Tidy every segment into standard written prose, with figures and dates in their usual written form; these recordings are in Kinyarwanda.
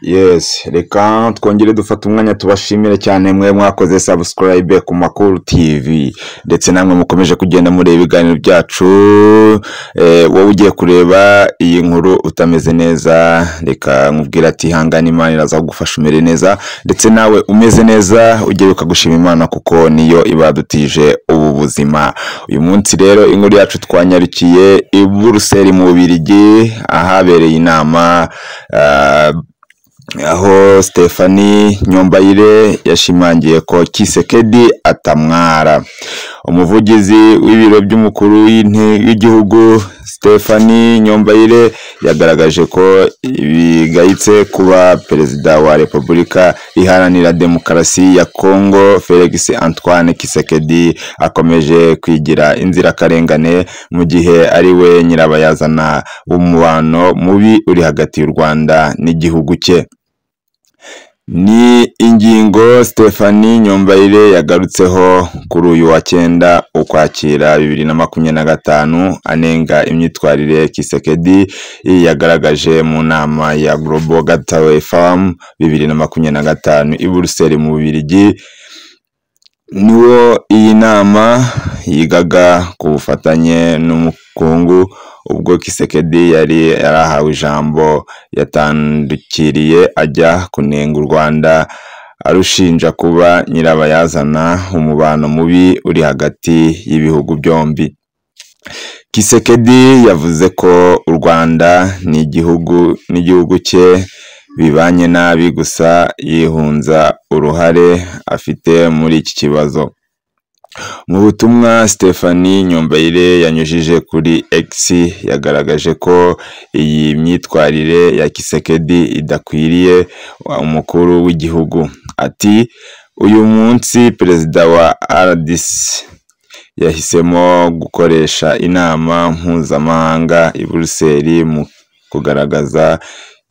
Yes, reka twongere dufate umwanya tubashimire cyane mwe mwakoze subscribe ku Makuru TV, ndetse namwe mukomeje kugenda mureba ibiganiro byacu. Wowe ugiye kureba iyi nkuru utameze neza, reka nkubwire ati hangana, Imana iraza kugufasha umere neza, ndetse nawe umeze neza ujye ukagushima Imana kuko niyo ibadutije ubu buzima. Uyu munsi rero inkuru yacu twanyarukiye i Buruseli mu Bubiligi, ahabereye inama aho Stephanie Nyombayire yashimangiye ko Tshisekedi atamwara. Umuvugizi w'ibiro by'umukuru w'igihugu Stephanie Nyombayire yagaragaje ko bigayitse kuba Perezida wa Repubulika Iharanira Demokarasi ya Kongo Felix Antoine Tshisekedi akomeje kwigira inzirakarengane mu gihe ari we nyirabayazana w'umubano mubi uri hagati y'u Rwanda n'igihugu cye. Ni ingingo Stephanie Nyombayire yagarutseho kuri uyu wa 9 Ukwakira 2025, anenga imyitwarire Tshisekedi yagaragaje mu nama ya Global Gateway Forum 2025 i Buruseli mu Bubiligi. Niwo iyi nama yigaga ku bufatanye n'umukungu. Ubwo Tshisekedi yari yarahawe ijambo, yatandukiriye ajya kunenga u Rwanda, arushinja kuba nyirabayazana umubano mubi uri hagati y'ibihugu byombi. Tshisekedi yavuze ko u Rwanda n'igihugu cye bibanye nabi, gusa yihunza uruhare afite muri iki kibazo. Mu butumwa Stephanie Nyombayire yanyujije kuri X, yagaragaje ko iyi myitwarire ya Tshisekedi idakwiriye umukuru w'igihugu. Ati: "Uyu munsi Perezida wa RDC yahisemo gukoresha inama mpuzamahanga i Buruseli mu kugaragaza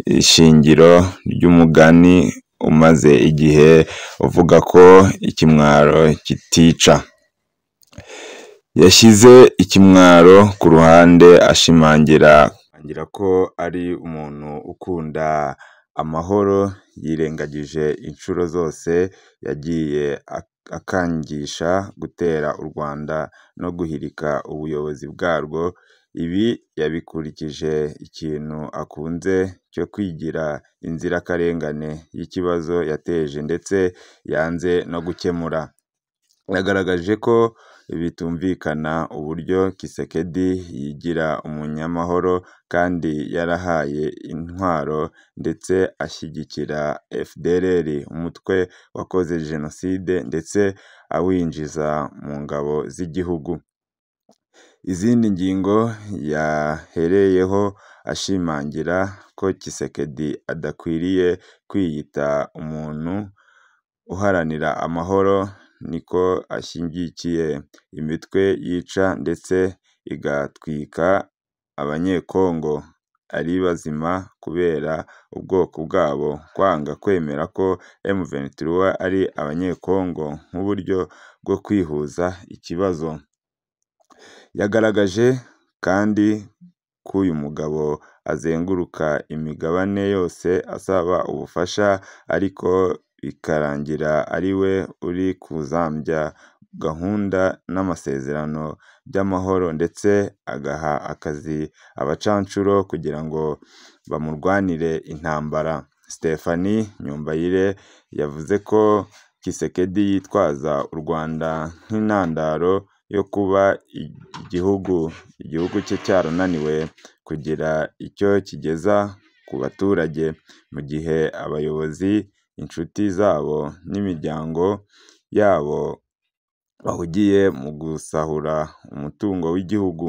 ishingiro ry'umugani umaze igihe uvuga ko ikimwaro kitica. Yashyize ikimwaro ku ruhande, ashimangira ko ari umuntu ukunda amahoro, yirengagije inshuro zose yagiye akangisha gutera u Rwanda no guhirika ubuyobozi bwarwo. Ibi yabikurikije ikintu akunze cyo kwigira inzirakarengane y'ikibazo yateje ndetse yanze no gukemura. Yagaragaje ko bitumvikana uburyo Tshisekedi yigira umunyamahoro kandi yarahaye intwaro ndetse ashyigikira FDLR, umutwe wakoze Jenoside, ndetse awinjiza mu ngabo z'igihugu. Izindi ngingo yahereyeho ashimangira ko Tshisekedi adakwiriye kwiyita umuntu uharanira amahoro niko ashyigikiye imitwe yica ndetse igatwika Abanyekongo ari bazima kubera ubwoko bwabo, kwanga kwemera ko M23 ari Abanyekongo nk'uburyo bwo kwihuza ikibazo. Yagaragaje kandi ko uyu mugabo azenguruka imigabane yose asaba ubufasha, ariko bikarangira ari we uri kuzambya gahunda n'amasezerano by'amahoro, ndetse agaha akazi abacancuro kugira ngo bamurwanire intambara. Stephanie Nyombayire yavuze ko Tshisekedi yitwaza u Rwanda nk'intandaro yo kuba igihugu cye cyarananiwe kugira icyo kigeza ku baturage, mu gihe abayobozi, inshuti zabo n'imiryango yabo bahugiye mu gusahura umutungo w'igihugu.